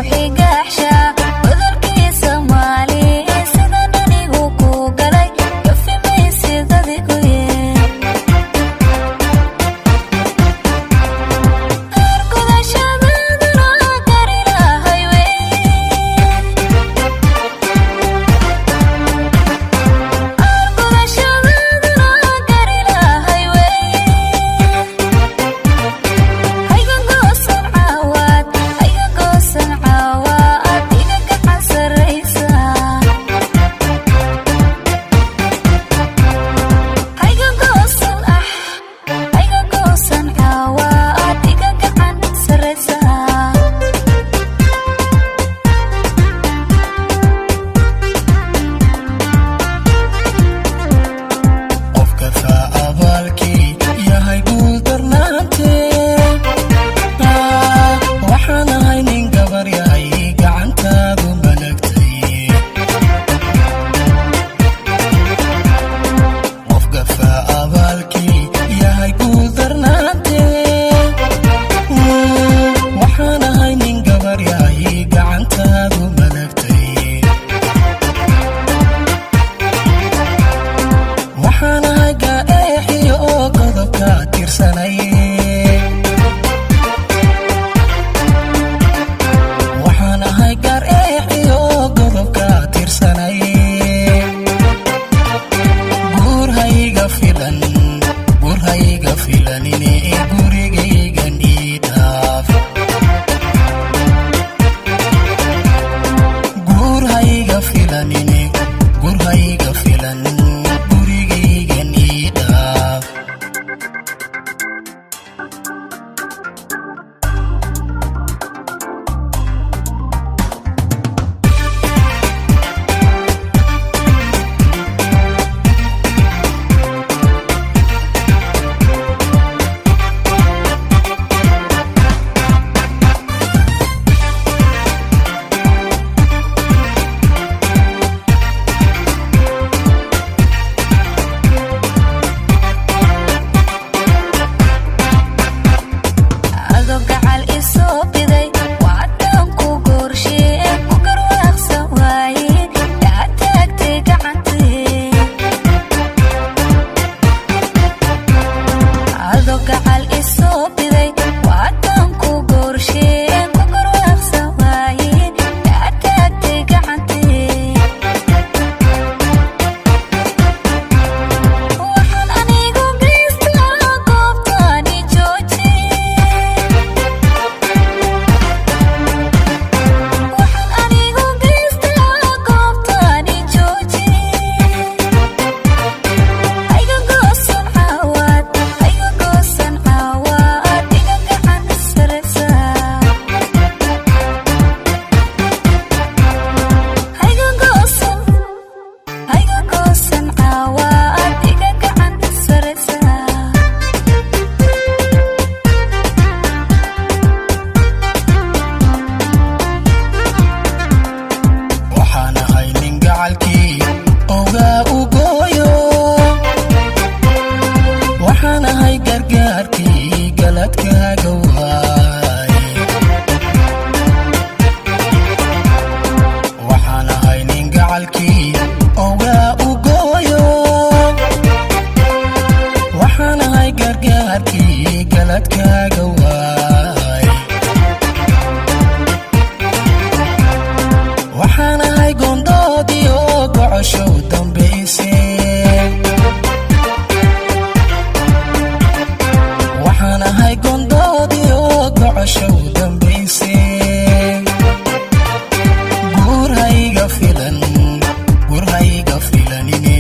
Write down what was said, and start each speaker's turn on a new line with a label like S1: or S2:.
S1: Ruuxii gaaxsha godolkii Soomaali, sidan anigu ku galay gafi maysid adigu ye. Argudashadaduna garilahay wey. Argudashadaduna garilahay wey. Hayga goosan caawaad, hayga goosan caawaad, iga gacan sarraysa. Hayga goosan ah, hayga goosan caawaad, iga gacan sarraysa.
S2: Qofka faa abaalkii yahay guul darnaantee. Waxaan ahay nin gabar yahay gacantaadu malagtay. Qofka faa abaalkii yahay guul darnaantee. Waxaan ahay nin gabar yahay gacantaadu malagtay. Waxaan ahay gaeexiyo oo godobka tirsanay. Waxaan ahay gaar eexiyo oo godobka tirsanay. Guurhayga filan, guurhayga filanine, gurigaygan ii dhaaf. Guurhayga filanine, guurhayga filan, gurigaygan ii dhaaf.
S1: Adoo gacal isoo biday waadan ku guurshee, ku garwaaqsan waaye, kaa taagtay gacantee. Adoo gacal isoo biday waadan ku guurshee, ku garwaaqsan waaye, kaa taagtay gacantee. Waxaan anigu geystaa goobtaani jooji. Waxaan anigu geystaa goobtaani jooji. Hayga goosan caawaad, hayga goosan caawaad, iga gacan sarraysa. Hayga goosan, hayga goosan caawaad, iga gacan sarraysa.
S2: Waxaan ahay nin gacalkii ogaa u gooyo. Waxaan ahay gargaarkii galadkaaga waay. Waxaan ahay nin gacalkii ogaa u gooyo. Waxaan ahay gargaarkii galadkaaga waay. Waxaan ahay gondoodii oo gocoshow dambayse. Waxaan ahay gondoodii oo gocoshow dambayse. Guurhayga filan, guurhayga filanine.